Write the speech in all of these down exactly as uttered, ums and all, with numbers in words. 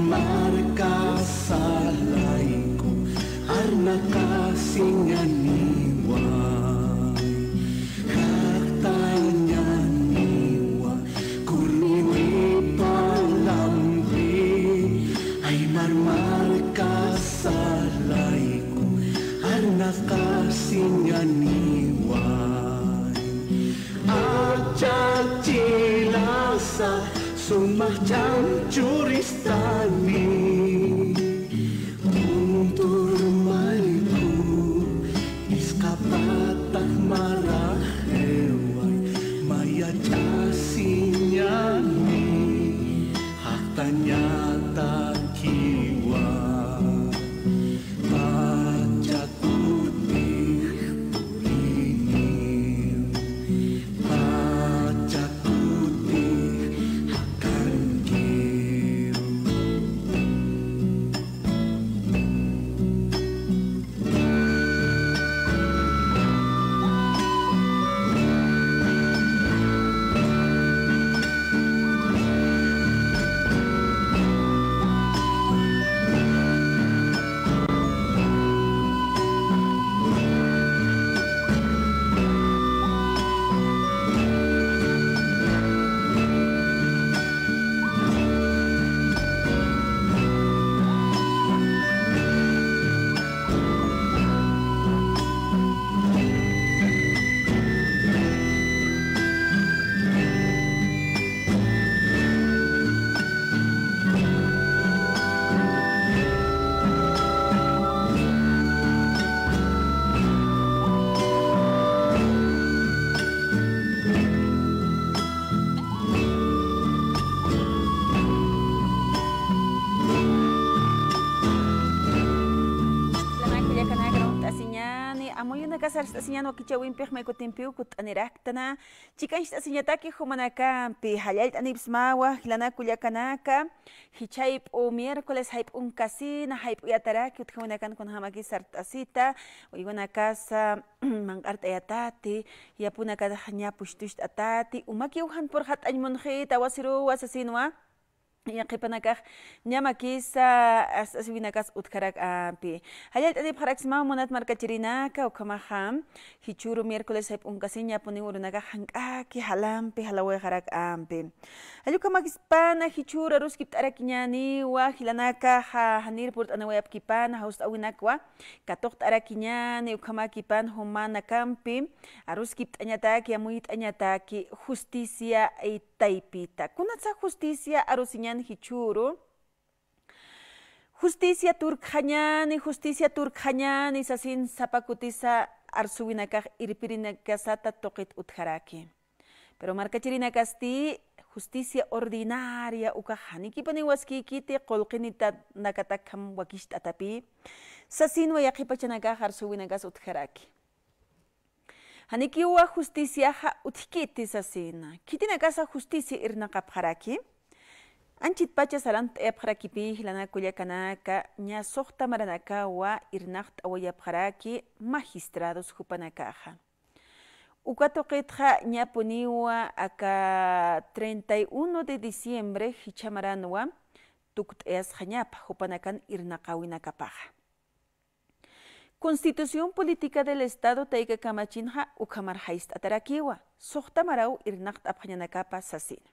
Markasalayku arnaqasiñaniwa, jaktañaniwa, kurniwipa lampi, aymar markasalayku arnaqasiñaniwa. Achachilasa sumaq ch'amchuristani, kuntur mayku, isqapatax maraxeway, mayach'asiñani, jaktañatakiwa. Pacha kutix puriniw, pacha kutix jakankiw. Jilanaka kullakanaka, arst'asiñäni, amuyunaka, arst'asiñäni wakichäwimpix, mä kutimpiw kutt'aniraktana, chikancht'asiñataki jumanakampi, jallallt'anipxsmawa, jilanaka kullakanaka, jichha jayp'u miércoles, jayp'unkasina, jayp'u yataraki, utjawinakan kunjamakis sart'asita, uywanakasa, manq'art'ayatati, yapunakatax ña pushtusht'atati, umakiw jan purxat'añ munxita, wasiruwa sasinwa, yaqhipanakax ña makisa, as-, aswinakas utjarak ampi. Jallallt'anipxaraksmaw munat markachirinaka, ukhamaxa, jichhüru miércoles jayp'unkasin ñapuniw urunakax jank'aki jalampi, jalawayxarak ampi. Jall ukhamakipana jichhüru aruskipt'arakiñäniwa, jilanakaxa, janir purt'aniwayapkipana, jawst'äwinakwa, katuqt'arakiñäni, ukhamakipan jumanakampi, aruskipt'añataki, amuyt'añataki, justicia, eh, taypita. Kunatsa justicia arusiñän jichhüru. Justicia turkxañäni, justicia turkxañäni, sasin sapa kutisa arsuwinakax irpirinakasata tuqit utjaraki. Pero markachirinakasti justicia ordinaria ukax janikipaniw waskïkiti, qullqinitanakatakjam wakicht'atapi, sasinwa yaqhipachanakax arsuwinakas utjaraki. Janikiwa justiciaxa utjkiti sasina. Khitinakasa justicia irnaqapxaraki. Anchitpacha sarant'ayapxarakipi jilanaka kullakanaka, ña suxta maranakawa irnaqt'awayapxaraki magistrados jupanakaxa. Uka tuqitxa ñapuniwa aka treinta y uno de diciembre jichha maranwa tukt'ayasxañapa jupanakan irnaqäwinakapaxa. Constitución Política del Estado tayka kamachinxa ukhamar jayst'atarakiwa, suxta maraw irnaqt'apxañanakapa sasina.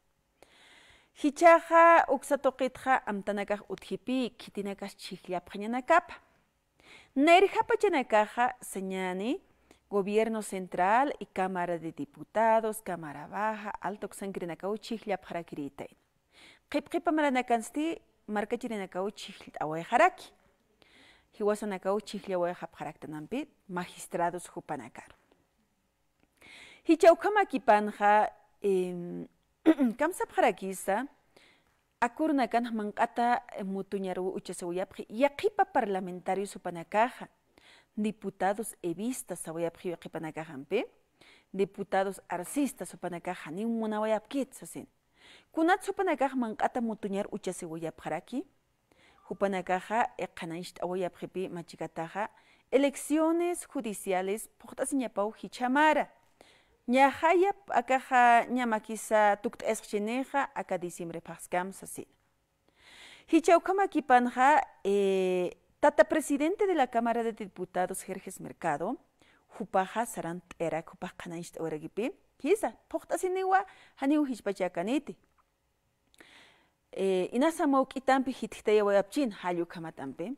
Jichhaxa uksa tuqitxa amtanakax utjipi, khitinakas chhijllapxañanakapa. Nayrjapachanakaxa sañäni, Gobierno Central y Cámara de Diputados, Cámara Baja, Alta uksankirinakaw chhijllapxarakirïtayna. Qhipqhipa maranakansti markachirinakaw chhijllt'awayxaraki. Jiwasanakaw chhijllawayxapxaraktanampi magistrados jupanakaru. Jichha ukhamakipanxa, em, kamsapxarakisa, acuerdonakanx manq'ata mutuñaruw uchasiwayapxi, yaqhipa parlamentarios jupanakaxa, diputados evistas sawayapxiw yaqhipanakaxampi, diputados arsistas jupanakaxa janiw munawayapkit sasin. Kunat jupanakax manq'ata mutuñar uchasiwayapxaraki, jupanakaxa, eh, qhanañcht'awayapxipi machikataxa, elecciones judiciales phuqt'asiñapaw jichha mara. Ña jayap akaxa ña makisa tukt'ayasxchinixa, aka diciembre phaxskam sasina. Jichha ukhamakipanxa, eh, tata presidente de la Cámara de Diputados, Jerjes Mercado, jupaxa sarant'ayarak, jupax qhanañcht'awayarakipi, jisa, phuqt'asiniwa, janiw jichpachakaniti. Eh, inasa mawk'itampi jitjtayawayapchin, jall ukhamatampi.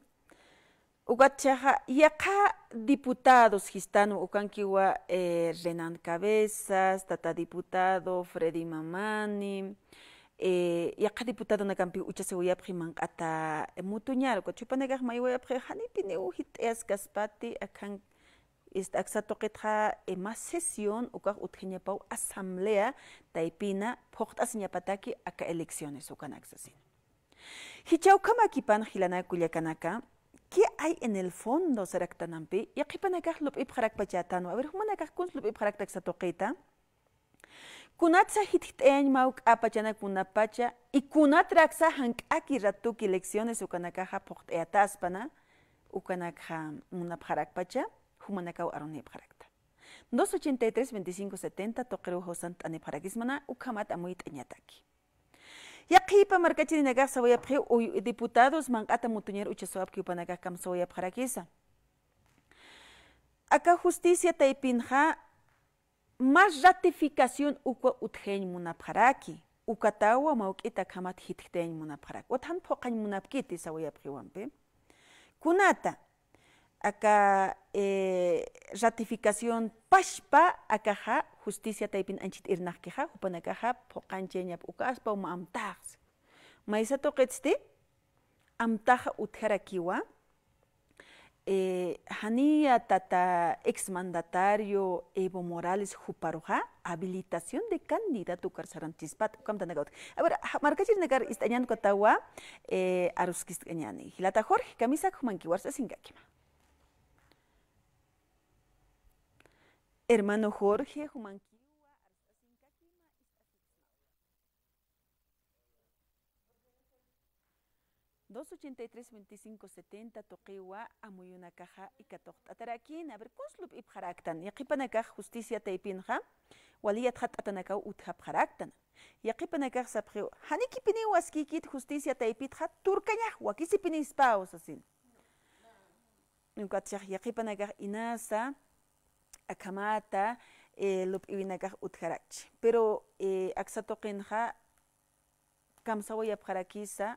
Ukatchaxa, yaqha diputados jistan ukankiwa, eh, Renan Cabezas, tata diputado, Freddy Mamani, eh, yaqha diputadonakampi uchasiwayapxi manq'ata, eh, mutuñar, ukat jupanakax maywayapxi, janipiniw jit'ayaskaspati, akhan, este, aksa tuqitxa, eh, mä sesión, ukax utjañapaw asamblea, taypina, phuqt'asiñapataki, aka elecciones, ukanak sasin. Jichha ukhamakipan jilanaka kullakanaka, ¿qué hay en el fondo saraktanampi? Yaqhipanakax lup'ipxarakpachätanwa. A ver, jumanakax kuns lup'ipxarakta aksa tuqita. Kunatsa jitjt'ayañ mä juk'a pachanak munapacha, y kunatraksa jank'aki ratuki elecciones ukanakaxa phuqt'ayatäspana, ukanakxa munapxarakpacha, jumanakaw arunipxarakta. Dos ochenta y tres, veinticinco setenta, tuqiruw jawsant'anipxarakismana, ukhamat amuyt'añataki. Yaqhipa markachirinakax sawayapxiw, uy, diputados manq'ata mutuñar uchasawapki jupanakax kamsawayapxarakisa. Aka justicia taypinxa, mä ratificación ukwa utjayañ munapxaraki, ukatawa mawk'ita akhamat jitjtayañ munapxaraki. Utjan phuqhañ munapkiti sawayapxiwampi. Kunata, aka, eh, ratificación pachpa akaxa justicia taypin anchhit irnaqkixa, jupanakaxa phuqanchayañap uka aspaw mä amtaxsi. Maysa tuqitsti, amtaxa utjarakiwa, eh, janiya tata exmandatario Evo Morales juparuxa, habilitación de candidato ukar saranchispat, ukamtanaka utj. A ver, ja-, markachirinakar ist'añan ukatawa, eh, aruskist'añani. Jilata Jorge, kamisaki jumankiwa arst'asinkakima. Hermano Jorge, jumankiwa arst'asinkakima, ist'asinkakima. Dos ochenta y tres, veinticinco setenta tuqiwa amuyunakaxa ikatuqt'atarakïn. A ver, kuns lup'ipxaraktan. Yaqhipanakax justicia taypinxa, wali yatxatt'atanakaw utjapxaraktan. Yaqhipanakax sapxiw, janikipiniw waskïkit justicia taypitxa, turkañax wakisipinïspaw sasin. Ukatchax yaqhipanakax inasa, akhamata, eh, lup'iwinakax utjarakchi. Pero, eh, aksa tuqinxa, kamsawayapxarakisa,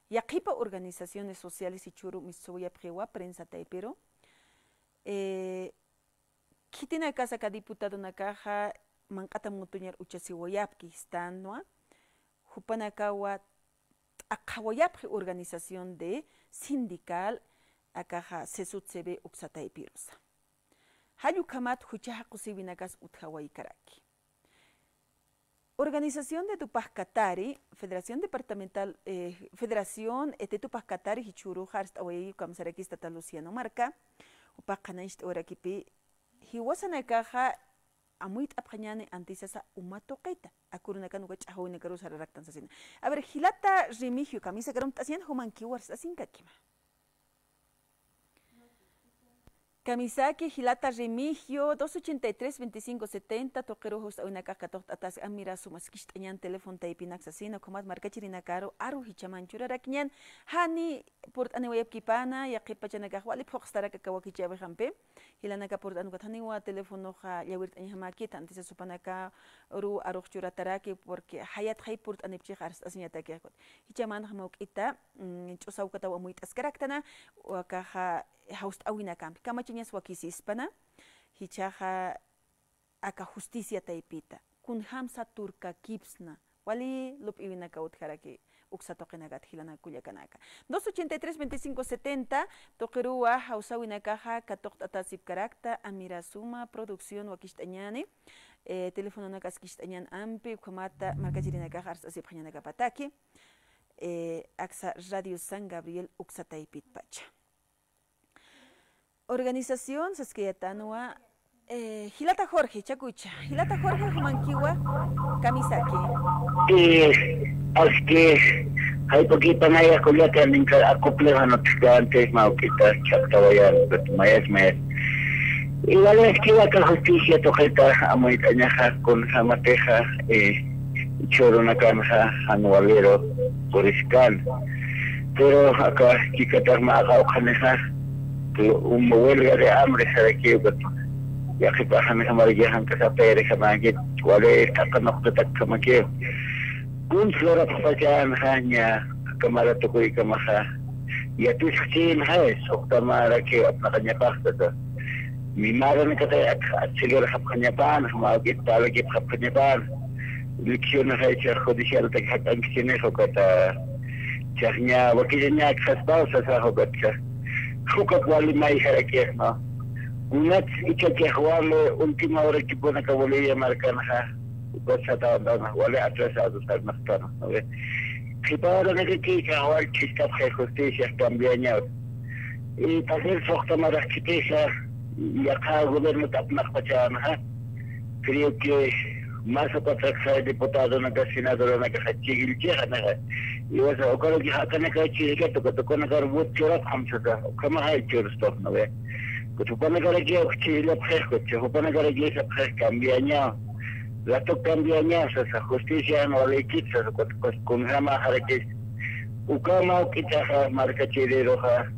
yaqhipa organizaciones sociales jichhüru mistsawayapxiwa prensa taypiru. Eh, khitinakasa aka diputadonakaxa manq'ata mutuñar uchasiwayapki jistanwa, jupanakawa t'aqhawayapxi organización de sindical, akaxa CESUTCB uksa taypirusa. Jall ukhamat jucha jaqusiwinakas utjawaykaraki. Organización de Tupac Katari, Federación Departamental, eh, Federación, eh, de Tupac Katari, jichhüruxa arst'awayi kamsarakis tata Luciano Marca, jupax qhanañcht'awayarakipi, jiwasanakaxa amuyt'apxañäni antisasa uma tuqita, aka urunakan uka ch'axwawinakarus sararaktan sasina. A ver, jilata Remigio, kamisakar amtasiñan, jumankiwa arst'asinkakima. Kamisaki, jilata Remigio, dos ochenta y tres, veinticinco setenta, tuqiruw jawst'awinakax katuqt'atas, amira suma skicht'añan teléfono taypinak sasina, ukhamat markachirinakaru aru jichhaman churarakiñan, jani purt'aniwayapkipana, yaqhip pachanakax wali phuqstaraki aka wakichäwixampi, jilanaka purt'an ukat janiwa teléfonoxa llawirt'añjamäkit, antisas jupanakaru arux churataraki, porque jayatxay purt'anipchix arst'asiñatakix. Jichhamanxa mawk'ita, mm, ch'usa ukataw amuyt'askaraktana, akaxa jawst'awinakampi. Kamachañas wakisispana, jichhaxa aka justicia taypita. Kunjamsa turkakipsna. Wali lup'iwinakaw utjaraki uksa tuqinakat jilanaka kullakanaka. Dos ochenta y tres, veinticinco setenta, tuqiruwa jawsäwinakaxa katuqt'atasipkarakta, amira suma, producción wakicht'añäni, eh, telefononak askicht'añän ampi, ukhamata markachirinakax arst'asipxañanakapataki. Eh, aksa Radio San Gabriel uksa taypitpacha. Organización, saskayätanwa, eh, jilata Jorge, chakucha. Jilata Jorge, jumankiwa, kamisaki. Y, aski, jayp'ukipanaya kullaka ninka acople janutkanti, mawk'ita, chhaqtawayan, mayas, mayas. Igual es que aka justicia tuqita amuyt'añaxa kunjamatixa, eh, jichhürunakanxa jan waliru puriskan. Pero aka chikatax mä qawqhanixa, pero huelga de hambre sarakiw ukat. Yaqhipaxanixa maraki jank'asapayri jamäkit, wali t'aqa nuqtatakjamakiw. Kuns lurapxpachanxa ña aka mara tukuykamaxa. Yatiskchïnxay, suxta marakiw apnaqañapaxta. Mimaranakatay ak-, aksilurxapxañapänxa, mä ukit parlakipxapxañapänxa. Eleccionaxay jichhax judicialtaki jak'ankichinix ukata. Jichhax ña wakichañäkxaspaw sasax ukatxa. Ukat wali mayjarakix, ¿no? Kunats ichachix wali última horakipunaka Bolivia markanxa. Ukat satäwantanax wali atrasados sarnaqtanax, ¿no ve? Qhipa horanakakixa wal chhistapxi justicia cambiañaw. Y pasir suxta marax khitixa, yaqha gobierno t'apnaqpachanxa. Creo que más ukatraksa diputadonaka, senadoranakaxa chigillchixa, naxa. Iwasa ukaraki jakanaka chigillkat ukat ukanakar vote churapxam sasa, ukhamaxay churstux, ¿no ve? Ukat jupanakaraki uk chigillapxix, ukat jupanakaraki sapxix cambiañaw. Rato cambiañaw sasa, justicia jan waliykit sasa, ukat, ukat kunjamaxarakis. Ukhama ukitaxa markachiriruxa,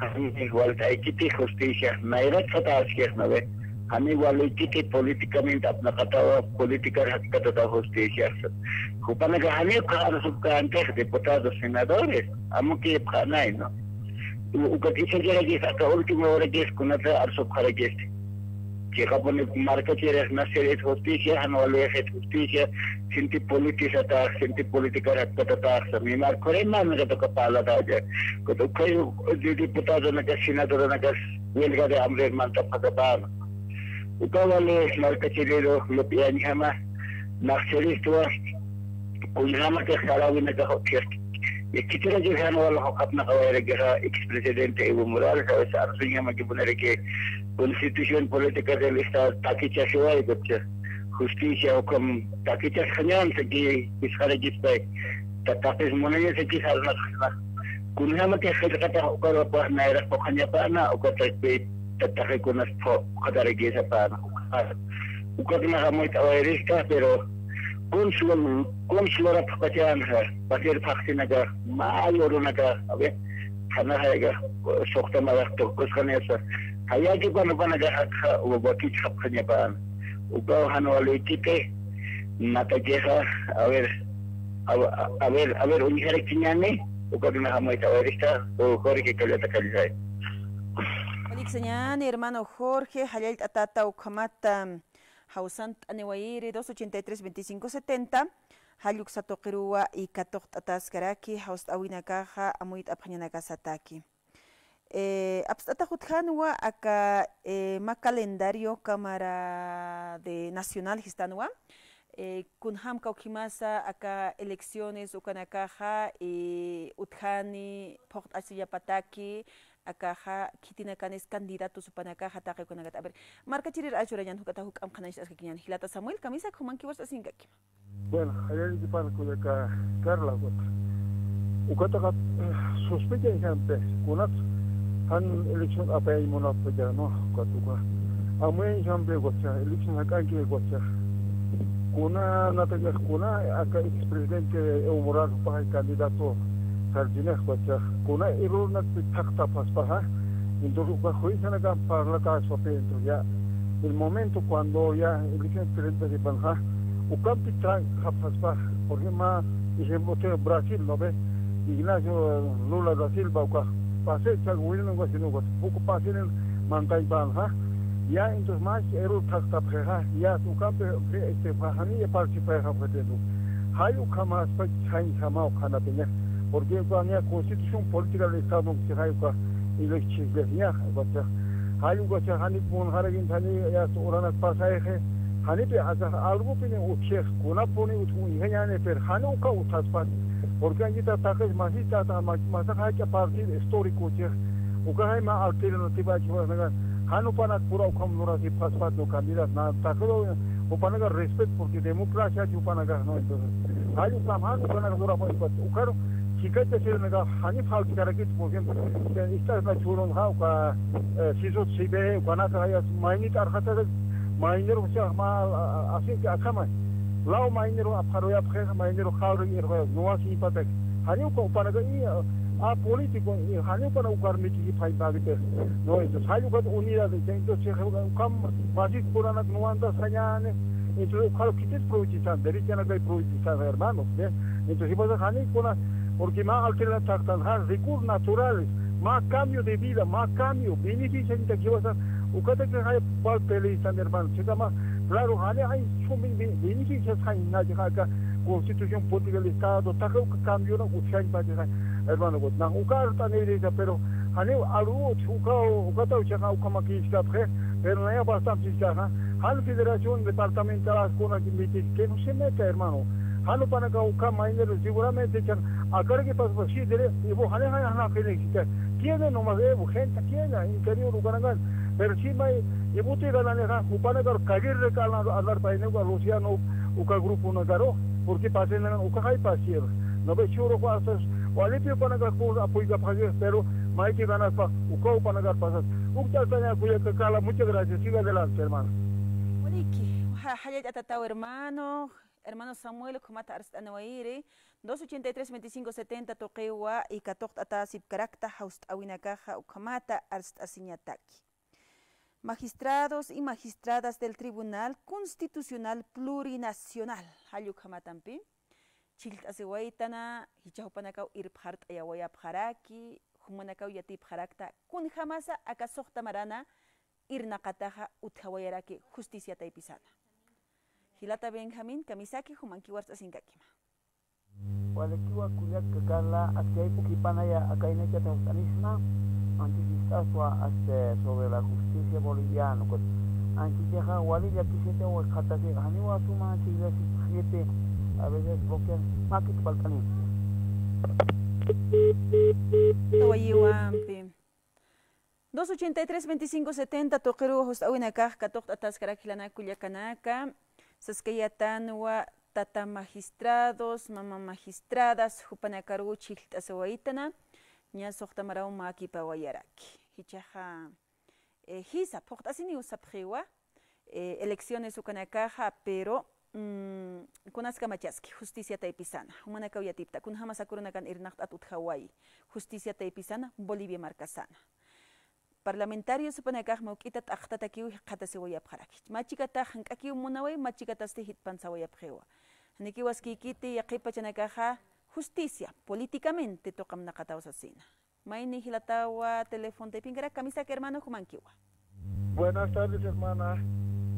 jani walt'aykiti justicia, nayrat satäskix, ¿no ve? Jani waliykiti políticamente apnaqatawa, política jakkatataw justicia. Jupanaka jani ukxa arsupkäntix diputados, senadores, amukipxänay, ¿no? U-, ukat isakirakis, aka última horakis, kunata arsupxarakis. Chiqapuni markachirix nacerit justicia, jan walixit justicia, sinti politizatax, sinti política jakkatatax, mimar khuraymanakatuka parlatacha. Ukat ukhay di-, diputadonaka, senadoranaka, huelga de hambre mantapxasapäna. Uka wali markachiriru lup'iyañjama, naxchiristwa, kunjama que sarawinakax utjix. Khitiraki jan wal juqapnaqawayrakixa expresidente Evo Morales, a veces arsuñjamakipuniraki Constitución Política del Estado takichasiway, ukat justicia ukham takichasxañän saki, jisqarakispay, ta-, taqis munaña saki sarnaqax. Kunjamati qillqatax ukarux nayraqpaxañapäna, ukatakpi ta-, taqikunas phuqhatarakïsapäna. Ukatnax amuyt'awayrista, pero kuns lur-, kuns lurapxpachanxa, pasir phaxsinakax, may urunakax, a ver, qhanaxaykax, suxta marax tukusqanisa, jayaki jupanakax akxa, wakichxapxañapäna. Ukaw jan waliykiti, natakixa, a ver, a, a ver, a ver, uñjarakiñäni, ukatnax amuyt'awayrista, Jorge Callata Callay. Waliksañäni, hermano Jorge, jallallt'atäta ukhamata, jawsant'aniwayiri, dos ochenta y tres, veinticinco setenta, jall uksa tuqiruwa, y katuqt'atäskaraki, jawst'awinakaxa, amuyt'apxañanakasataki. Eh, apst'atax utjänwa aka, eh, mä calendario Cámara de Nacional jistänwa. Eh, kunjam kawkhimasa aka elecciones ukanakaxa, eh, utjani phuqt'asiñapataki, akaxa khitinakanis candidatos jupanakaxa taqi ukanakat. A ver, markachirir achurañan juk'ata juk'amp qhanañcht'askakiñan. Jilata Samuel, kamisaki jumankiw arst'asinkakima. Bueno, jallallkipan kullaka Carla, ukat. Ukataqa, eh, sospechañjampi, kunats jan elección apayañ munapxpacha, ¿no? Ukat uka. Amuyañjampi, ukatcha, elección jak'anki, ukatcha. Kuna, natakixa kuna, aka expresidente Evo Morales jupaxa candidato sarchinix, ukatcha. Kuna errornakpi thaqtapxaspaxa. Entonces, uka juezanakan parlatäspapi, entonces ya, el momento cuando ya elección presentasipanxa, ukampi trankapxaspa, por ejemplo, mä ejemplo, Brasil, ¿no ve? Ignacio Lula da Silva, uka, pasir chak wirin, uka, sino, uka, poco pasir mantañpanxa. Ya, entonces, más error thaqtapxixa, ya, ukampi, este, janiya participayxapxi, entonces. Jall ukhamaspa, chhañjama, ukhanatiña. Porque, uka, niya constitución política del Estado, que jall, uka, y los chisles, niya, uka, jall, uka, jani, kun, jarakin, jani, ya, uranak pasayxi, janipi, aka, algo, pini, utjix, kunapuni, utjix, uñjañani, pero, jani, uka, utjaspa. Porque, anchita, taqis, masita, ta, ma-, masa, jach'a, partido histórico, chix, uka, jay, ma, alternativa, chix, uka, jani, upanak, pura, ukham, lurasipxaspa, no, candidato, na, taqis, upanaka, respeto, porque democracia, chix, upanaka, no, entonces, jall, ukham, jani, upanaka, lurapxaspa, ukaru, chikacha, chix, upanaka, jani, faltkarakit, por ejemplo, eh, istasna, churunxa, uka, eh, sisut, sibe, ukanaka, jayas, maynit, arxataka, maynir, ucha, ma, a, a, así que, akhama, law, maynir, apxaruyapxi, maynir, qawri, irxuyas, no, así, patak, jani, uka, upanaka, y, eh, A político, eh, janiw pana ukar mitisipxañ pagte. No, entonces, jall ukat unidad, entonces, ukham masis puranak nuwanta sañani, entonces, ukhar khitis proyectistan, derechanakay proyectistan, hermanos, ¿sí? Entonces, si pasa, jani kuna, porque mä alternativa taqtan, ja, recursos naturales, mä cambio de vida, mä cambio, beneficio, entonces, si pasa, ukata que jay pal peleistan, hermano, se llama, claro, jani ay, son beneficios, jay, na, jay, acá, constitución política del Estado, taqa uka cambio, no, uka jay, pa, jay, hermano, pues, na, uka, tan, pero, jani, alu, uka, uka, ta, uka, uka, ma, que, pero, no, ya, bastante, uka, ja, jal federación departamental, con la que me dice que no se meta, hermano, jalo, pana, acá, uka, minero, seguramente, chan, acá, que pasa, pues, sí, dire, y vos, jani, jani, jani, que necesita, tiene nomás, eh, gente, tiene, interior, uka, pero sí, may, y buti, gana, ne, ja, upanakar, kagir, de, kana, hablar, pa, ene, uka, Luciano, uka, grupo, na, garo, porque, pasa, na, uka, jay, pa, cielo, no, ve, churo, hasta, o, alipio, pana, acá, apoyo, pero, Maiki ganaspa, ukaw panagar pasas. Ukta taña kuya kakala, muchas gracias. Siga adelante, hermano. Waliki, ja-, jallalla atataw hermano, hermano Samuel, ukhamata arst'anawayiri, dos ochenta y tres, veinticinco setenta tuqiwa, y katuqt'atasipkarakta, jawst'awinakaxa, ukhamata arst'asiñataki. Magistrados y magistradas del Tribunal Constitucional Plurinacional, jall ukhamatampi, chhijllt'asiwaytana, jichha jupanakaw irpxart'ayawayapxaraki, jumanakaw yatipxarakta, kunjamasa aka suxta marana irnaqataxa utjawayaraki justicia taypisana. Jilata Benjamín, kamisaki jumankiw arst'asinkakima. Walikiwa kullaka Carla, aski jayp'u jipanaya akaynachata jawst'anisma, antis jist'aswa, este, sobre la justicia boliviana, pues, anchichaxa wali llakisita waqhatasi, janiwa suma chillasipxiti, a veces bloquean, makit palt'anin. Tawayiwampi. Dos ochenta y tres, veinticinco setenta tuqiruw jawst'awinakax katuqt'ataskarak jilanaka kullakanaka, saskayatanwa tata magistrados, mama magistradas, jupanakaruw chhijllt'asiwaytana, ña suxta maraw makipawayaraki. Jichhaxa, eh, jisa, phuqt'asiniw sapxiwa, eh, elecciones ukanakaxa, pero, mm, kunas kamachaski, justicia taypisana, jumanakaw yatipta, kunjamasa kurunakan irnaqt'at utjawayi, justicia taypisana, Bolivia markasana. Parlamentarios jupanakax mawk'ita t'aqtatakiw jikxatasiwayapxaraki. Mä chikatax jank'akiw munaway, mä chikatasti jitpansawayapxiwa. Janikiw askïkiti, yaqhip pachanakaxa justicia, políticamente tuqamnaqataw sasina. Mayni jilatawa teléfono taypinkarak, kamisaki hermano, jumankiwa. Buenas tardes, hermana,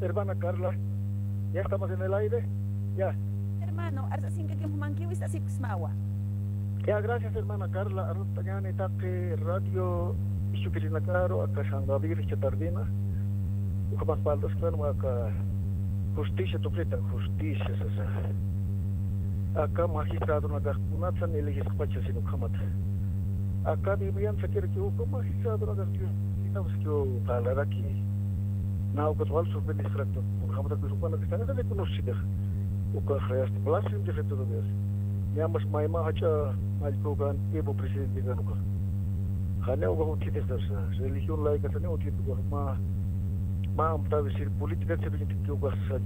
hermana Carla. Ya estamos en el aire. Ya. Hermano, arst'asinkakim jumankiw, ist'asipksmawa. Ya, gracias, hermana Carla. Arst'añäni taqi radio Ichukirinakaru, aka San Gabriel, esta tardena. Ukhamat parlastan aka justicia tuqita, justicia sasa. Aka magistradonakax kunatsan elegir pacha sino ukhamat. Aka Biblian sakiraki uka magistradonakax Dios, Dios, Dios, parlaraki. Na ukat wal sorprendisqarakta, ukhamat ukanakax están reconocidos. Ukax hasta blasfemia de todo Dios. Ñamas mayma jach'a mallkukan Evo presidente kan ukax. Jani ukax utjiti sasa, religión laica jani utjiti ukax mä, mä amtawi sir política sir utjiti ukax sasa.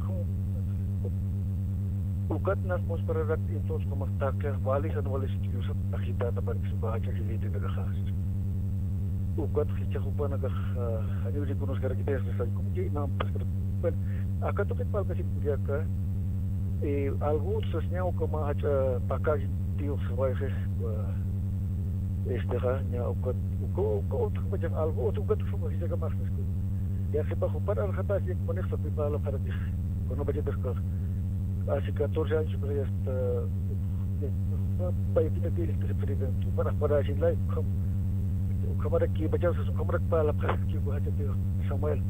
Ukat nas mos para rak entonces como está que vale san vale si Dios agitata para que su bacha que le tenga cajas. Ukat jichha jupanakax, ah, jani reconocer que es sasa. Como que no, pues, bueno, acá toca palka si acá, eh, algo se señala como jach'a pakay tío se va a, este, ja, ña, ukat, uka, uka, otro, vaya, algo, otro, ukat, uka, uka, uka, uka, ya sepa, jupar, al, jata, si, con esto, pipa, la, para, que, con, no, vaya, después, hace catorce años, pero ya está, ya, vaya, tiene que ir, este, presidente, para, para, así, la, como, como, ahora, que, vaya, como, ahora, para, la, para, que, vaya, tío, Samuel.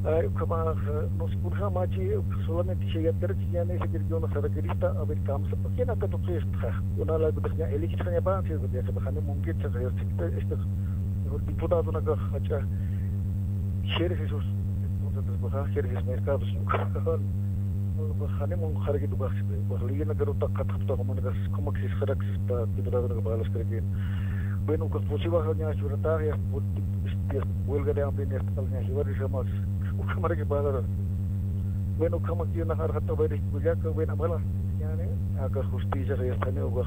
Ay, ukhama, no sé, kunjamachi, solamente si ya terchi ya ne se yo no se requerista, a ver, kamsa, porque na ka toque está. Una la que ya elegir ya pa, si ya se bajan un que se este, este, diputado na ka hacha, Jerez Jesús, entonces, pues, baja, Jerez Mercado, su, jane mon jargi tu baja, pues, leyenda que rota, kata, como que se jarax, diputado na ka balas que. Bueno, pues, pues, si baja, ya, su rata, ya, pues, huelga de hambre, ya, ya, se va, se llama, Ukhamaraki palara. Bueno, ukhamaki na jarjata bayri kullaka, bueno, bala. Yani, aka justicia ya está, ne, uga.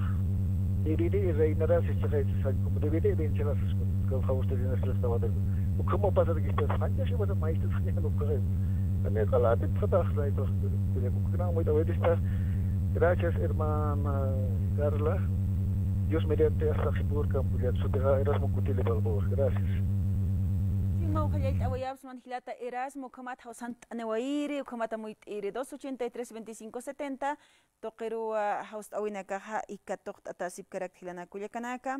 Dividir y reinarä sichixay, como dividir y vencerä sisku, como Fausto Linares estaba de. Ukhama pasar que está, sancha si vas a maestro, sancha no creo. También cala atipxatax rayto, pero como que no, muy está. Gracias, hermana Carla. Dios mediante hasta que por campo ya su te Erasmo Cutile Balboa. Gracias. Sima ukhallay awayabs man jilata Erasmo, ukhamat jawsant anewayiri, ukhamat amuyt'iri, dos ochenta y tres veinticinco setenta, tuqiruwa jawst'awinakaxa ikatuqt'atasipkarakta jilanaka kullakanaka,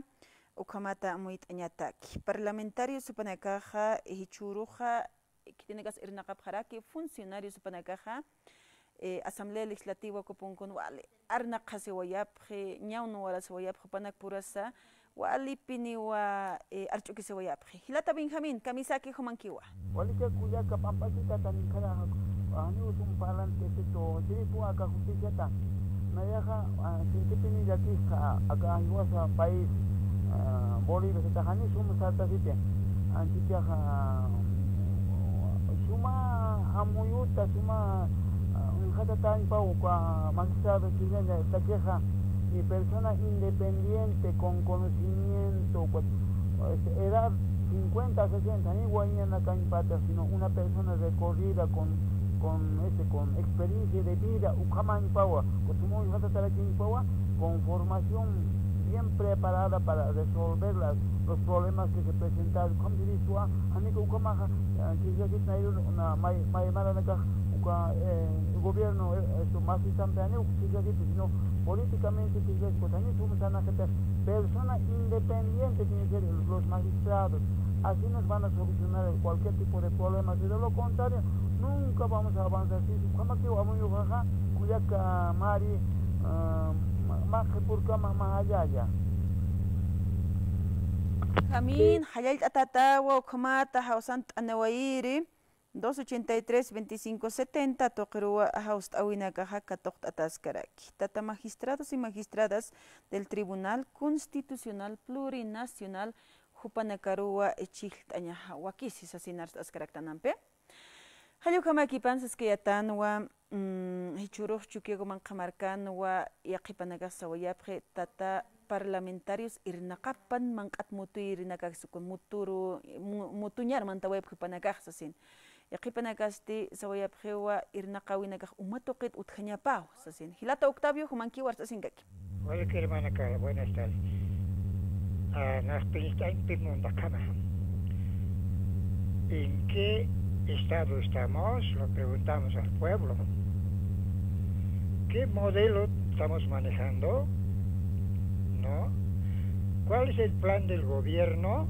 ukhamata amuyt'añataki. Parlamentarios jupanakaxa, jichhüruxa, khitinakas irnaqapxaraki, funcionarios jupanakaxa, eh, Asamblea Legislativa uka punkun wali arnaqasiwayapxi, ñawnwarasiwayapxi, jupanak purasa, walipiniwa, eh, arch'ukisiwayapxi. Jilata Benjamín, kamisaki jumankiwa. Walikiw kullaka, pampachita taninkhara, ah, janiw sum parlante, excepto siripu aka justiciata. Nayaxa, ah, sintipini llakisqa, aka jiwasa país, ah, Bolivia, sata jani sum sartasiti. Anchitaxa, ah, suma amuyuta, suma, ah, uñjatatañpaw, uka magistrado chilena takixa, y persona independiente, con conocimiento, pues, este, edad cincuenta, sesenta, ni guañanakañpata, sino una persona recorrida con, con, este, con experiencia de vida, ukhamañpawa, con formación bien preparada para resolver las, los problemas que se presentaron. Como se dice, ah, amigo, ukhamaxa, ah, que ya que traer una, may, may, maranaka, uka, eh, gobierno, eh, esto, más importante, sino políticamente, que ya que también somos una persona independiente, tiene que ser los magistrados. Así nos van a solucionar cualquier tipo de problema. Si de lo contrario, nunca vamos a avanzar. Si, como que vamos a bajar, cuya mari, ah, ma, ma, que por cama, más allá, ya. Jamin, jallallt'atatawa, ukhamata, jawsant anewayiri, dos ochenta y tres, veinticinco setenta, tuqiruwa jawst'awinakaxa katuqt'ataskaraki. Tata magistrados y magistradas del Tribunal Constitucional Plurinacional, jupanakaruwa chhijllt'añaxa wakisi sasin arst'askaraktanampi. Jall ukhamakipan saskayätanwa, mm, jichhürux Chukiyawu manqha markanwa, yaqhipanakax sawayapxi, tata parlamentarios irnaqapan manq'at mutuyirinakäkis, muturu, mu, mutuñar mantawayapxi jupanakax sasin. Yaqhipanakasti sawayapxiwa irnaqawinakax uma tuqit utjañapaw sasin. Jilata Octavio, jumankiw arst'asinkaki. Hola, hermana Carla, buenas tardes. Ah, nax p'incht'añpi munta qhana. ¿En qué estado estamos? Lo preguntamos al pueblo. ¿Qué modelo estamos manejando? ¿No? ¿Cuál es el plan del gobierno?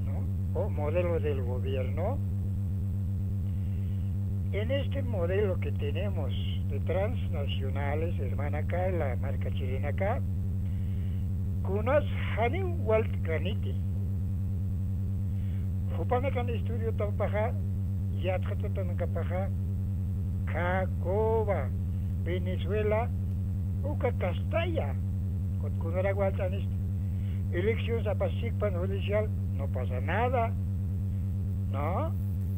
¿No? ¿O modelo del gobierno? En este modelo que tenemos de transnacionales, hermana Carla, marka chilenaka, kunas janiw walt'kaniti. Jupanakan estudio tawpaxa, yatxatatanakapaxa, Cuba, Venezuela, uka kastaya, kunaraki walt'anista. Elección sapasipxpan judicial, no pasa nada. ¿No?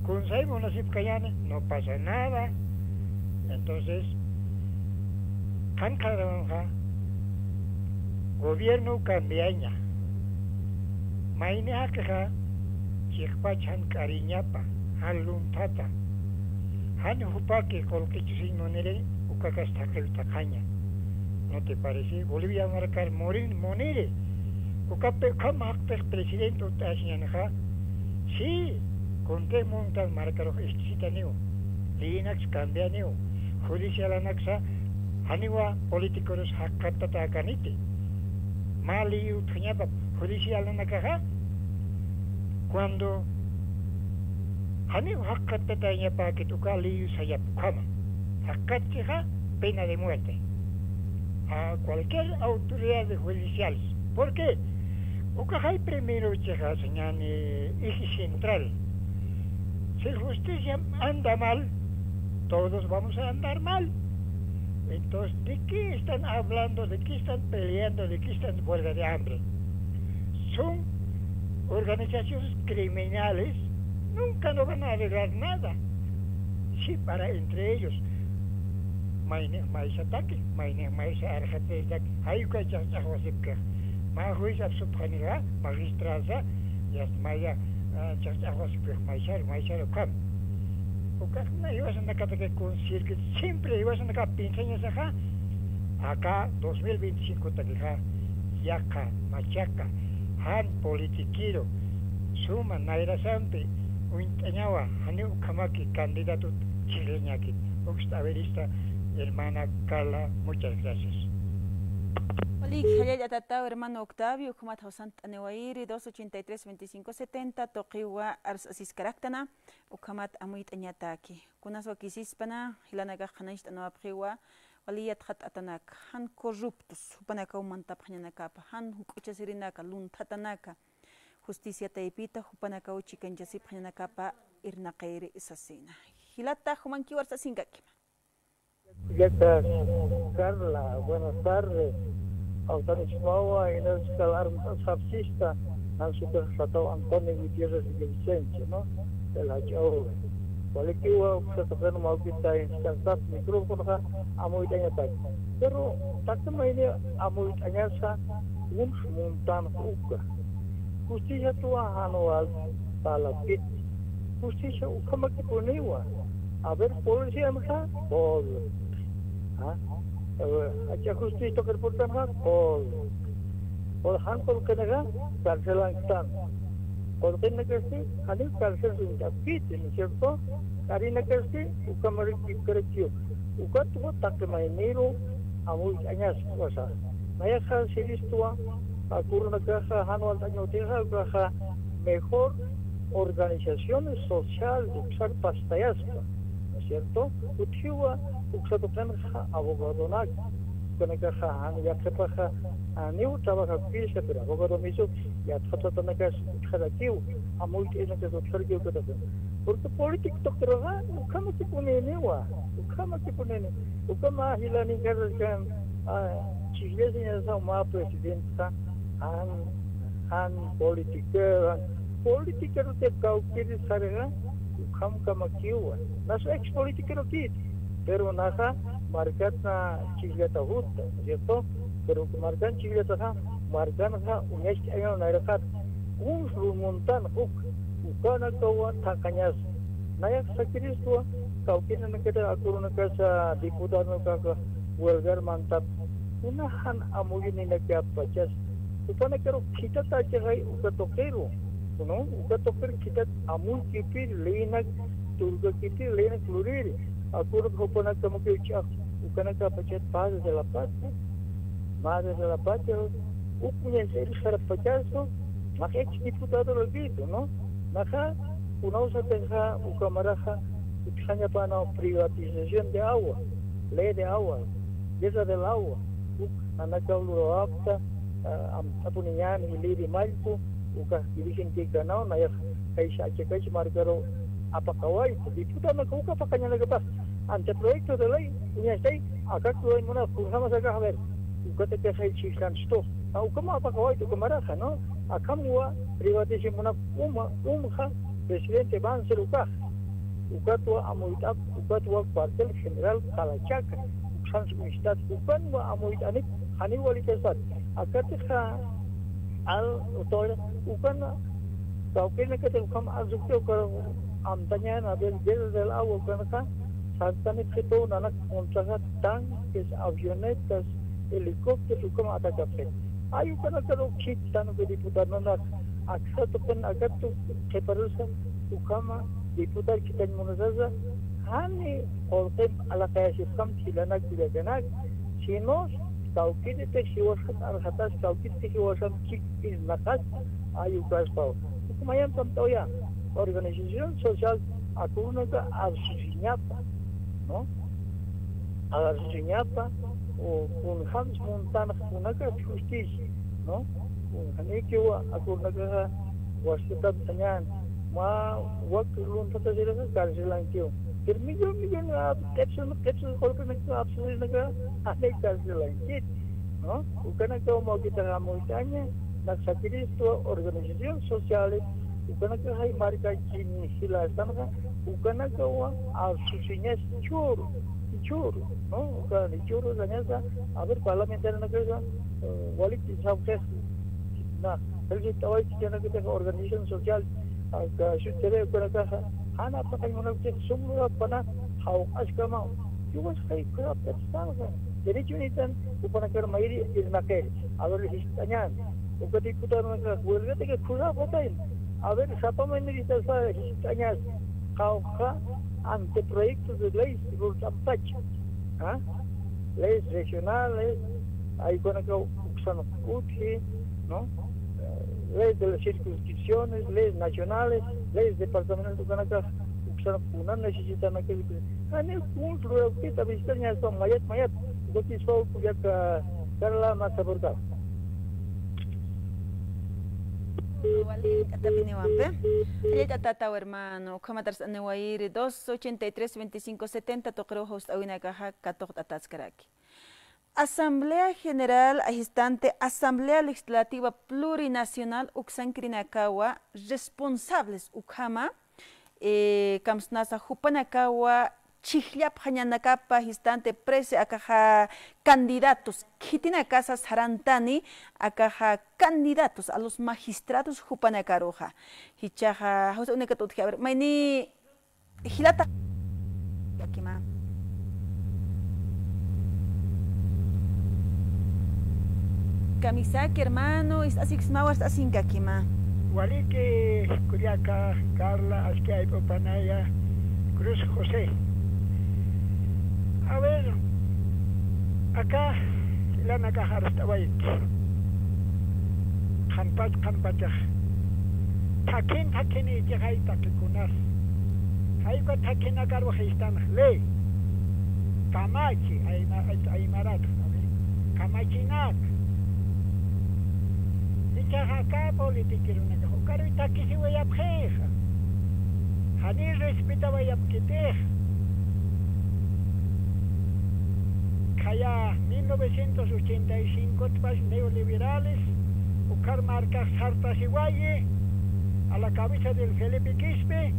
Kunsay munasipkañäni, no pasa nada. Entonces, qan qharunxa, gobierno cambiaña. Mayni jaqixa, chiqpach jan k'ariñapa, jan lunthata. Jan jupaki qullqichisiñ muniri, ukakas taqi taqaña. ¿No te parece? Bolivia markar murin, muniri. Ukapi, ukham jaqpix presidente ut'asiñanxa. Sí, kuntix muntan markarux ist'sitaniw. Leyinaks cambianiw. Judicialanaksa, janiwa politicorus jaqattatäkaniti. Mä ley utjañapa judicialanakaxa. Cuando janiw jaqattatañapäkit uka ley sayap ukhama. Jaqatchixa pena de muerte a cualquier autoridad judiciales. ¿Por qué? Ukaxay primero chixa sañäni eje central. Si la justicia anda mal, todos vamos a andar mal. Entonces, ¿de qué están hablando? ¿De qué están peleando? ¿De qué están huelga de hambre? Son organizaciones criminales, nunca no van a arreglar nada. Sí, para entre ellos. Mayni maysa taqi, mayni maysa arxatistaki, jay uka ch'axch'axwasipki. Mä juez apsupxanira, magistrasa, yast maya, ah, chaqch'axwasipix maychar, maychar ukham. Ukaxna jiwasanakapaki kun circuit, siempre jiwasanakap pinsañasaxa, aka dos mil veinticinco takixa, yaqha, machaqa, jan politiquero, suma nayrasampi, uñt'añawa, janiw ukhamaki candidato chhijllañaki. Ukst averista, hermana Carla, muchas gracias. Walik, jallallt'atataw, hermano Octavio, ukhamat jawsant'aniwayiri, dos ochenta y tres, veinticinco setenta, tuqiwa ars'asiskaraktana, ukhamat amuyt'añataki. Kunas wakisispana, jilanakax qhanañcht'anawapxiwa, wali yatxatt'atanaka, jan corruptos, jupanakaw mantapxañanakapa, jan juk'uchasirinaka, lunthatanaka, justicia taypita, jupanakaw chikanchasipxañanakapa, irnaqiri sasina. Jilata, jumankiw ars'asinkakima. Jilata Carla, buenas tardes. Awtanismawa, inas kal armt'asxapsista, jan sukax sataw Antonio Gutiérrez Villavicencio, ¿no? El jach'aw. Walikiwa, uksa tuqin mawkita, instastat micrófonoxa, amuyt'añatak. Pero, taqi mayni amuyt'añasa, uns muntan uka. Justiciatuwa jan wal parlapkit. Justicia ukhamakipuniwa. A ver, policianxa, pol. ¿Ah? Eh, acha justicia tuqir purtanxa, pol. Pol jan qullqinixa, carcelanktan. Qullqinakasti, janiw carcel suñt'apkiti, ¿no es cierto? K'arinakasti, ukhamarikipkarakiw. Ukatwa taqi mayniru, amuyt'añaspa, o sea, nayaxa siristwa, akurunakaxa jan walt'añutixa, ukaxa mejor organizaciones sociales uksar pastayaspa, ¿no es cierto? Utjiwa uksa tuqinxa abogadonak, ukanakaxa jan yaqhipaxa, janiw trabajakisa, pero abogado misu, yatxatatanakas utjarakiw, amuyt'inakas utjarakiw ukatapin. Porque político tuqiruxa, ukhamakipuniniwa, ukhamakipunini, ukhama jilanin karrakan, ah, chhijllasiñasa mä presidentxa, jan, jan politiquero, jan politiquero te kawkiri sarxa, ukhamkamakiwa. Nas ex politiquero kit, pero naxa markatna chhijllata jutta, ¿no es cierto? Pero markan chhijllataxa, markanxa uñacht'añaw nayraqat, uns lun muntan uk, ukanakawa thaqañas. Nayax sakiristwa, kawkirinakata akurunakasa diputadonakaxa huelgar mantap, kuna jan amuyuninakapachas, jupanakaru khitata achixay uka tuqiru, ¿no? Uka tuqir khitat amuykipir, leynak tulkakipir, leynak luriri. Akuruk jupanakamakiw ch'aq, ukanakapachat Padres de la Patria, Madres de la Patria, uk uñacht'ayir sarpachasu, nax ex diputado lakitu, ¿no? Naxa, kunawsatixa, ukamaraxa, utjañapanaw privatización de agua, ley de agua, guerra del agua, uk nanakaw lurawapxta, ah, amtapuniñan, iliri mallku, ukax dirigente kanaw, nayax kaysa achakach markaru apaqawayta, diputadonaka uka apaqañanakapax, anteproyecto de ley, uñastay, akak luray muna, kunjamas akax, a ver, ukatakaxay chhijllanstux, a ukama apaqawayta ukamaraxa, ¿no? Akamwa privatización muna, uma, umxa, presidente Banzer ukax, ukatwa amuyt'ap, ukatwa cuartel general Qalachaca, uksan uñstat, ukanwa amuyt'anit, janiw walitasat, akatixa, al, utoya, ukana, kawkirinakatix ukham asukta, uka amtañan, a ver, guerra del agua, ukanaka, sartanipxitu, nanak, untaxa, tanques, avionetas, helicópteros, ukham atacapxit. Ay, ukanakaru khittan, uka diputadonak, aksa tuqin, akatu, qhiparusa, ukhama, diputado khitañ munasasa, jani, qullqimp alaqayasipxam, jilanak, kullakanak, sino, kawkïritix jiwasan arxatas, kawkïritix jiwasan chik irnaqas, ayukaspaw. Ukhamayamp amtawaya, organización social akurunaka arsusiñapa, ¿no? Arsusiñapa, o kunjams muntanx kunaka justicia, ¿no? Kunjanikiwa akurunakaxa wasitap sañan, mä wak lunthatasiraxa carcelankiw. Pero millón, millón, ah, qipsun, qipsun, qullqinaka, apsurinaka, jani carcelankit, ¿no? Ukanakaw mawkitax amuyt'aña, nax sakiristwa organizaciones sociales, ukanakaxay markakin jilastanxa, ukanakawa arsusiñas churu, churu, ¿no? Uka churu sañasa, a ver, parlamentario nakasa, eh, walik sapxix, Felicitar organización social, aka sutiri ukanakaxa, jan apaqañ munapkix sum lurapana, jawq'askama, yuwasqay khurapkatistawxa, derechonitan, upanakar mayri irnaqir, a ver, jist'añan, uka diputanakax, huelgataki khurapatayna, a ver, sapa mayniristaspa jist'añas, qawqha anteproyecto de ley rurt'ampacha, ¿ah? Leyes regionales, ay ukanakaw uksan utji, ¿no? Eh, leyes de las circunscripciones, leyes nacionales, leyes departamentales, ukanakax uksan unan necesitanakaw, jani kun lurawkita visitar ñaspa mayat, mayat, ukatispaw kullaka Carla Mazaburga. Wali, k'atapiniwampi. Jallalla tataw hermano, ukhamatar saniwayiri dos ochenta y tres veinticinco setenta tuqiruw jawst'awinakaxa katuqt'ataskaraki. Asamblea General, ajistante Asamblea Legislativa Plurinacional uksankirinakawa responsables ukhama, eh, kamsnasa jupanakawa chhijllapxañanakapa ajistante prese akaxa candidatos, khitinakasa sarantani akaxa candidatos a los magistrados jupanakaruxa. Jichhaxa, jawsa unakat utji, a ver, mayni jilata. Kamisaki, hermano, ist'asiksmawa, ist'asinkakima. Waliki, kullaka Carla, aski ayp'upanaya, Cruz José. A ver, aka jilanakax arst'awayki. Qhanpach, qhanpachax. Thakhin, thakhin ichixay taqikunas. Jaywa thakhinakar wajistanax ley. Kamachi, ayma-, ay-, aymarat, a ver, kamachinak. Ichaxa aka politiqueronakax ukaruy thakisiwayapxixa. Jani respetawayapkitix. Khaya mil novecientos ochenta y cinco tpax neoliberales, ukhar markax sartasiwayi, a la cabeza del Felipe Quispe,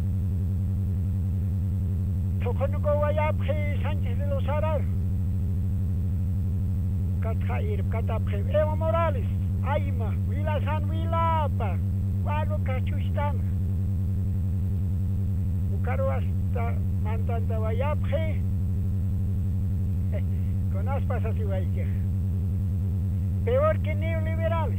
thuqunukawayapxi Sánchez de Lozararu. Ukatxa irpkatapxi Evo Morales, ayma, wilasan wilapa, walu kachuchtan. Ukaru hasta mantantawayapxi, kunas pasasiwaykix. Peor que neoliberales.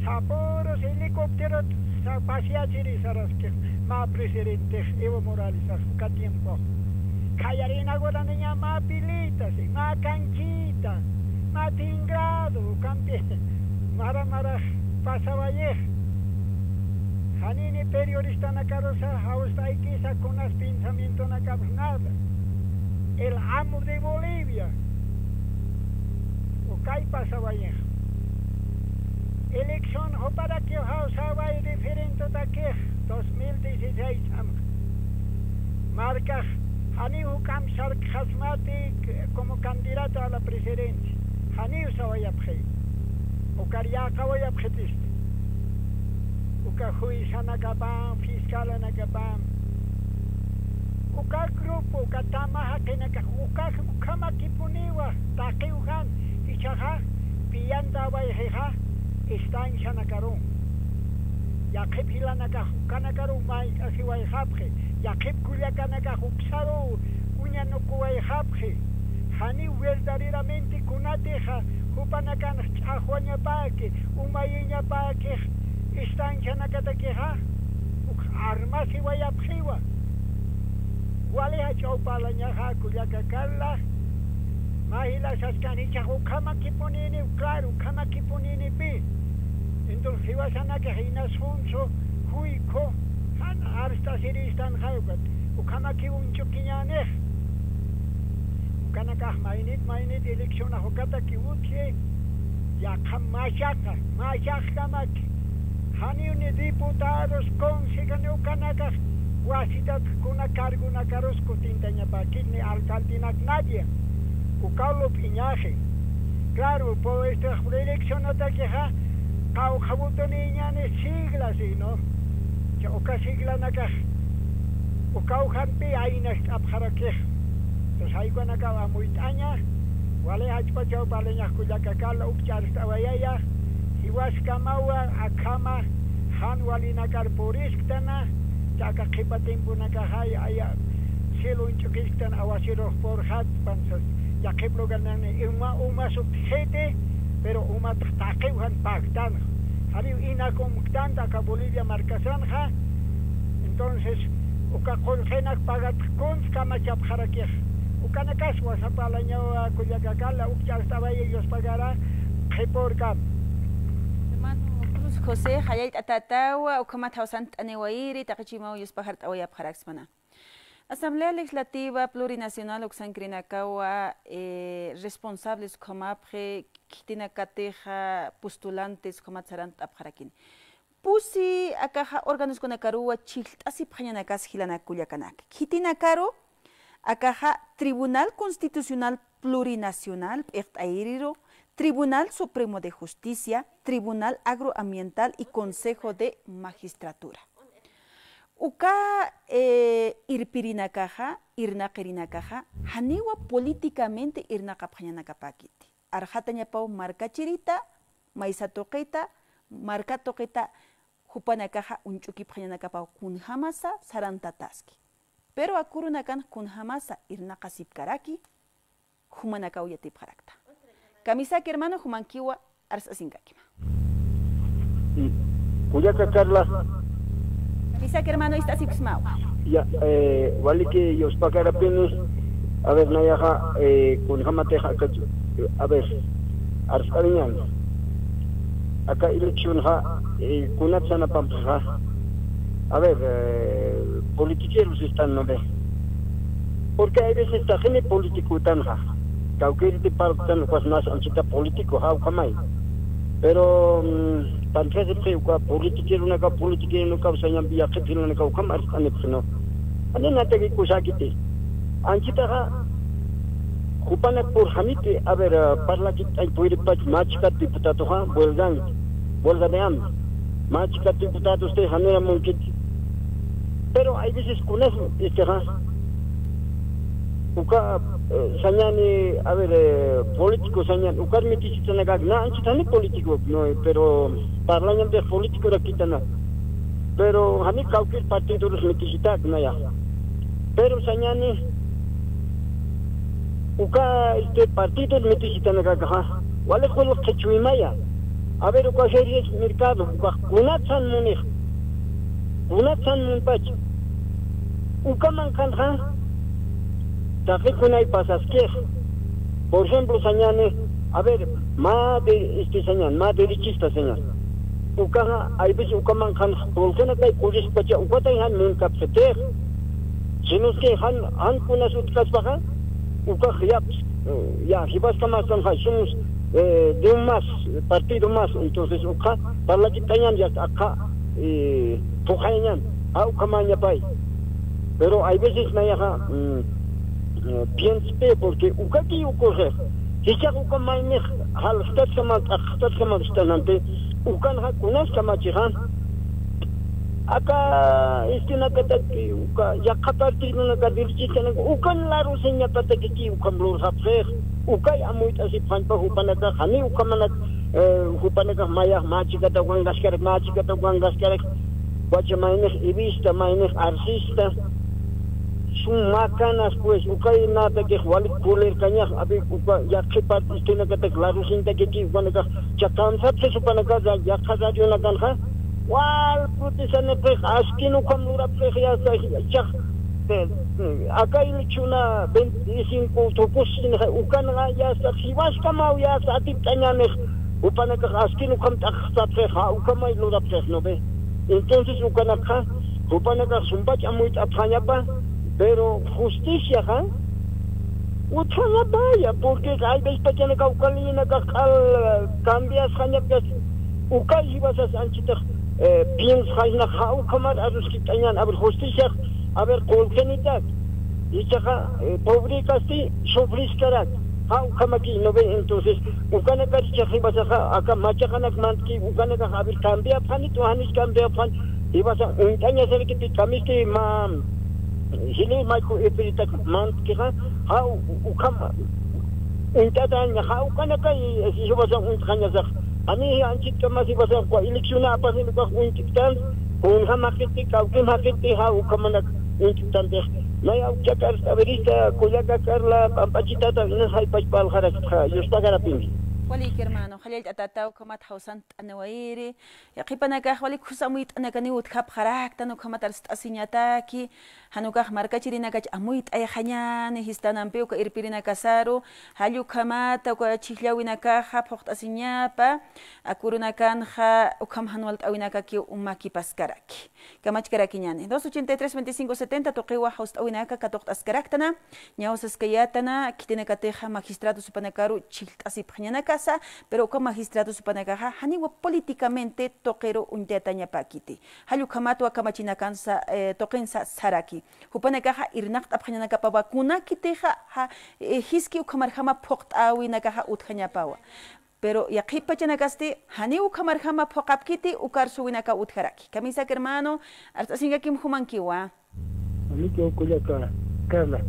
Sapürus helicóptero sa-, paseachiri saraskix, mä presidentix Evo Morales uka tiempo. Khayarinakuraniña mä pilita, si, mä canchita, mä tinglado, ukampi mara marax pasawayix. Janini periodistanakarusa jawst'aykisa kunas pensamientonakapas nada. El amo de Bolivia. Ukay pasawayix. Elección juparakiw jawsaway referendotakix dos mil dieciséis amx. Markax janiw juk'amp sarkxasmati como candidato a la presidencia. Janiw sawayapxi. Ukar yäqawayapxitisti. Uka juezanakapam, fiscalanakapam. Uka grupo, uka tama jaqinakax, uka, ukhamakipuniwa, taqiw jan, ichaxa, piyantawayxixa, estancianakarun. Yaqhip jilanakax, ukanakaruw mayt'asiwayxapxi, yaqhip kullakanakax uksaruw uñanukuwayxapxi. Janiw verdaderamente kunatixa, jupanakanx ch'axwañapäki, umayiñapäkix, estancianakatakixa, uk armasiwayapxiwa. Wali jach'aw parlañaxa, kullaka Carla, mä jila saskani ichax ukhamakipuniniw, claro, ukhamakipuninipi. Entonces, jiwasanakax inas junso, juykhu, jan arst'asiristanxay ukat, ukhamakiw uñch'ukiñänix. Ukanakax maynit, maynit eleccionax ukataki utji, yaqha machaqa, machaqkamaki. Janiw ni diputados, concejal ni ukanakax wasitat kuna cargonakarus kutintañapäkit ni alcaldenak nadie. Ukaw lup'iñaxi. Claro, pu-, este, eleccionatakixa, qawqha votonïñäni sigla, sino, cha uka siglanakax, ukaw jampi aynacht'apxarakix. Entonces, jaywanakaw amuyt'aña, wali jachpachaw parlañax kullaka Carla, ukch'arst'awayaya, Jiwaskamawa akhama jan walinakar purisktan, chaka qhipa tiemponakaxa aya cielo uñch'ukisktan, awasirux purxatpan sas. Yaqhip lugarnan uma, umas utjiti, pero umat taqiw jan paktanxa. Jariw inak umktanti aka Bolivia markasanxa. Entonces, uka qullqinak pagat kuns kamachapxarakix. Ukanakas wasapalañawa kullakakala, ukch'ast'awaya yuspagara qhipurkam. Hermano Cruz José, jallallt'atatawa, ukhamat jawsant'aniwayiri, taqichimaw yuspajart'awayapxaraksmana. Asamblea Legislativa Plurinacional uksankirinakawa, eh, responsables ukhamapxi, khitinakatixa postulantes ukhamat sarantapxarakini. Pusi akaxa órganoskunakaruwa chhijllt'asipxañanakas jilanak kullakanaka. Khitinakaru akaxa Tribunal Constitucional Plurinacional, p'iqt'ayiriru, Tribunal Supremo de Justicia, Tribunal Agroambiental y Consejo de Magistratura. Uka, eh, irpirinakaxa, irnaqirinakaxa, janiwa políticamente irnaqapxañanakapäkiti. Arxatañapaw markachirita, maysa tuqita, marka tuqita, jupanakaxa uñch'ukipxañanakapaw kunjamasa sarantataski. Pero aka urunakan kunjamasa irnaqasipkaraki, jumanakaw yatipxarakta. Kamisaki hermano, jumankiwa arst'asinkakima. Kullaka Carla. Kamisaki hermano, ist'asipksmaw. Ya, eh, waliki yuspakarapini, a ver, nayaxa, eh, kunjamatixa aka, a ver, arst'awiñan. Aka eleccionxa, eh, kunat sanapampixa. A ver, eh, politiqueros están, ¿no ve? Porque hay veces taqini político utanxa. Kawkiriti parltan ukas mas anchita político, jawkamay. Pero, mm, panthasipxi uka politiqueronaka, politiqueronaka, usañampi yaqhip jilanaka ukham arst'anipxi, ¿no? Ani nataki kusakiti. Anchitaxa, jupanak purxaniti, a ver, ah, parlakit ay puyripach, machkat diputadoxa, huelgan, huelga de hambre. Machkat diputados te janira munkit. Pero hay veces kunas, este, ja, uka, eh, sañani, a ver, eh, político sañan, ukar mitisitanakak, na, anchitani político, no, pero parlañampi político rakitana. Pero jani kawkir partido los mitisitak, naya. Pero sañani, uka, este, partido mitisitanakakaxa, wali qulq qhichwimaya. A ver, uka Jerjes Mercado, uka kunatsan munix, kunatsan munpach. Uka manqhanxa, taqi kunay pasaskix. Por ejemplo, sañani, a ver, mä de, este, sañan, mä derechista sañan. Ukaxa, hay veces uka manqhanxa, qullqinakay kullispacha, ukatay jan munkapxitix. Sino es que jan, jan kunas utjkaspaxa, ukax yaps, eh, ya, jiwaskamastanxa, somos, eh, de un más, partido más, entonces, uka, parlakitañan, ya, aka, eh, phuqhayañan, a, ukhamañapay. Pero hay veces nayaxa, mm, eh, pienspe, porque ukaki ukurxix, jichhax uka maynix, jalxtatkaman, t'aqxtatkaman, ukanxa, kunas kamachixa, aka, este, nakatak, uka, yaqha partidonaka, derechistanaka, ukan larusiñapatakiki, ukham lurxapxix, ukay amuyt'asipxañpa jupanakax, jani ukhamanak, eh, jupanakax mayax, machikata ukankaskarak, machikata ukankaskarak, wacha maynix, ivista maynix, arsista, sum makanas, pues, ukay natakix, walik kulirkañax, a ver, uka, yaqhi partidonakatak, larusiñatakiki, ukanakax, cha cansapxis upanakax, yaqha radionakanxa, wal protestan, pues, askin ukham lurapxix, ya está, chax, eh, eh, aka elecciona veinticinco tukusinxa, ukanxa, ya está, jiwaskamaw, ya está, atipt'añanix, jupanakax askin ukham t'aqxtapxix, ja, ukhamay lurapxix, ¿no ve? Entonces, ukanakxa, jupanakax sumpach amuyt'apxañapa, pero justiciaxa, utjañapaya, porque hay veces pachanakaw uka leyinakax q'al, cambiasxañapkas, ukay jiwasas anchitax, eh, piensxañax, ja, ukhamar aruskit'añan, a ver, justiciax, a ver, qullqinitak, ichaxa, eh, pobrekasti sufriskarak, ja, ukhamaki, ¿no ve? Entonces, ukanakar ichax jiwasaxa, aka machaqanak mantki, ukanakax, a ver, cambiapxanitu, janis cambiapxan, jiwasa uñt'añasarakiti, kamisti mä, jili mayku ipiritak mantkixa, ja, u-, ukham, uñt'ataña, ja, ukanakay, jiwasa uñt'xañasax, Jani anchitkamasi pasankwa, eleccionapas ukax uñt'iptan, kunjam jaqiti, kawkim jaqiti, ja ukhamanak uñt'iptantix. Nay awkchakar, a ver, esta kullaka Carla Pampachitata, inas jaypachpa alxarakta, Yuspagarapini. Waliki, hermano, jallallt'atata, ukhamat jawsant'aniwayiri, yaqhipanakax wali khus amuyt'anakaniw utjapxaraktan, ukhamat arst'asiñataki, jan ukax markachirinakach amuyt'ayxañäni jistanampi uka irpirinakasaru, jall ukhamata uka chhijllawinakaxa phuqt'asiñapa, akurunakanxa ukham jan walt'äwinakakiw umakipaskaraki. Kamachkarakiñäni. Dos ochenta y tres, veinticinco setenta tuqiwa jawst'äwinaka katuqt'askaraktana, ñaw saskayätana, khitinakatixa magistrados jupanakaru chhijllt'asipxañanakasa, pero uka magistrados jupanakaxa janiwa políticamente tuqiru uñtayatañapäkiti. Jall ukhamatwa kamachinakansa, eh, tuqinsa saraki. Jupanakaxa irnaqt'apxañanakapawa kunakitixa, ja, eh, jiski ukhamarjama phuqt'äwinakaxa utjañapawa. Pero yaqhipachanakasti, janiw ukhamarjama phuqapkiti ukar suwinakaw utjaraki. Kamisaki hermano, arst'asinkakim jumankiwa. Amigo kullaka Carla.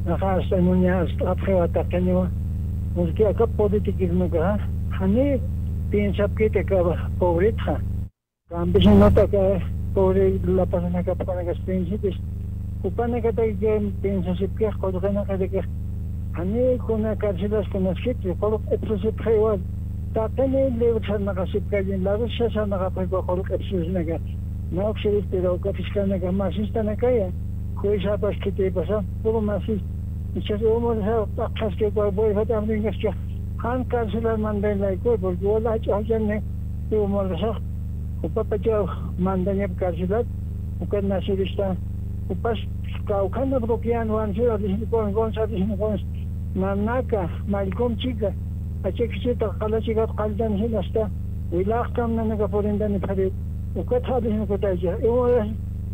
Naxa hasta muña hasta apxiwa taqiniwa. Porque aka politiquismokaxa, jani piensapkiti aka pobretxa. Campesinotaka, pobre lapasanakapxanakas piensipis. Jupanakataki piensasipkix, qullqinakataki. Jani kuna carcelas kunaskiti, qullq ipsusipxiwa. Taqini libre sarnaqasipkayin, la vez sarnaqapxiwa qullq ipsusinaka. Nawksiristiraw kapiskanaka masistanakaya. Juezapas khitipasa, puro masis. Ichas humoresa p'aqhaskikwa, boyfat amrinkaskix. Jan carcelar mandañ laykuwa, porque wala jach'a jach'ani humoresa. Jupapachaw mandañap carcelar, ukat nasirista. Jupas kawkhana bloquean, Juan González, Juan González, nanaka, mallkum chika, achakichita qalachikat qalltan jinasta, wilaqtam nanaka purintani pharit, ukat jalisnukutaycha, iwaras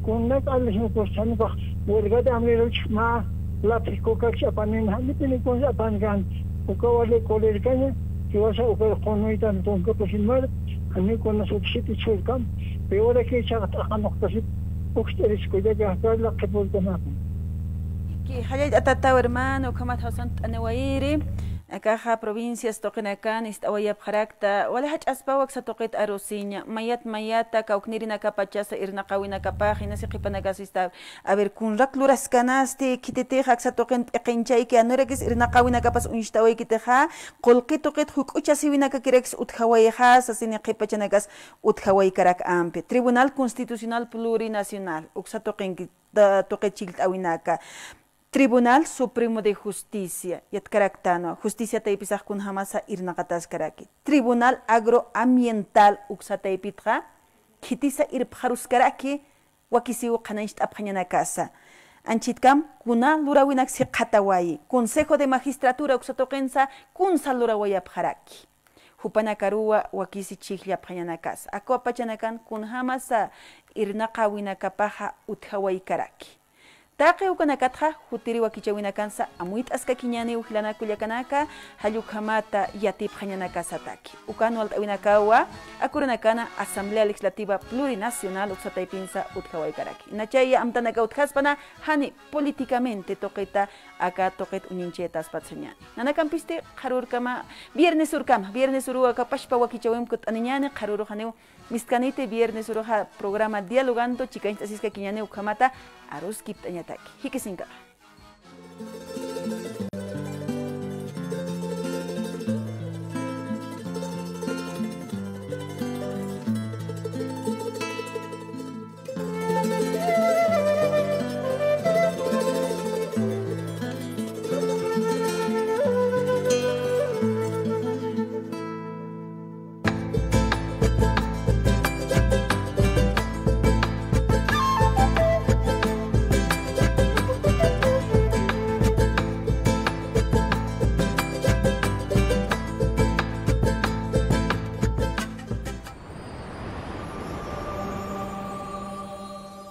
kunak alisnukus chanipax, huelgata amriruch mä laphi kukakch apanin, janipinikunsa apankan, uka wali kulirkaña, kiwasa uka qunuytan tunkapusinmar, janikunas utjiti chhurkam, piwarakichax t'aqanuqtasip, ukst'iriskullaka, Carla qhipurkanaka. Ki, jallallt'atataw hermano, ukhamat jawsant'aniwayiri. Akaxa provincias tuqinakan ist'awayapxarakta, wali jach'aspaw aksa tuqit arusiña, mayat mayata kawknirinakapachasa irnaqawinakapax, inasi qhipanakasista, a ver, kunrak luraskanasti, khititix aksa tuqin p'iqinchayki, anurakis irnaqawinakapas uñstawaykitixa, qullqi tuqit juk'uchasiwinakakirakis utjawayxa, sasini qhipachanakas utjawaykarak ampi. Tribunal Constitucional Plurinacional, uksa tuqinki, da-, tuqit chillt'awinaka. Tribunal Supremo de Justicia, yatkaraktanwa, justicia taypisax kunjamasa irnaqataskaraki. Tribunal Agroambiental uksa taypitxa, khitisa irpxaruskaraki, wakisiw qhanañcht'apxañanakasa. Anchitkam kuna luräwinak siqhatawayi, Consejo de Magistratura uksa tuqinsa kunsa luräwayapxaraki. Jupanakaruwa wakisi chhijllapxañanakasa. Akwa pachanakan kunjamasa irnaqawinakapaxa utjawaykaraki. Taqi ukanakatxa, jutiri wakichäwinakansa amuyt'askakiñäniw jilanaka kullakanaka, jall ukhamata yatipxañanakasataki. Ukan walt'äwinakawa, akurunakana Asamblea Legislativa Plurinacional uksa taypinsa utjawaykaraki. Inachaya amtanaka utjaspana, jani políticamente tuqita, aka tuqit uñinchayataspatsañäni. Nanakampisti qharürkama, viernes urkama, viernes uruw aka pachpa wakichäwimp kutt'aniñäni, qharürux janiw mistkaniti, viernes uruxa programa Dialogando chikancht'asiskakiñäni ukhamata aruskipt'añataki. Jikisinkama.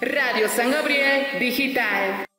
Radio San Gabriel Digital.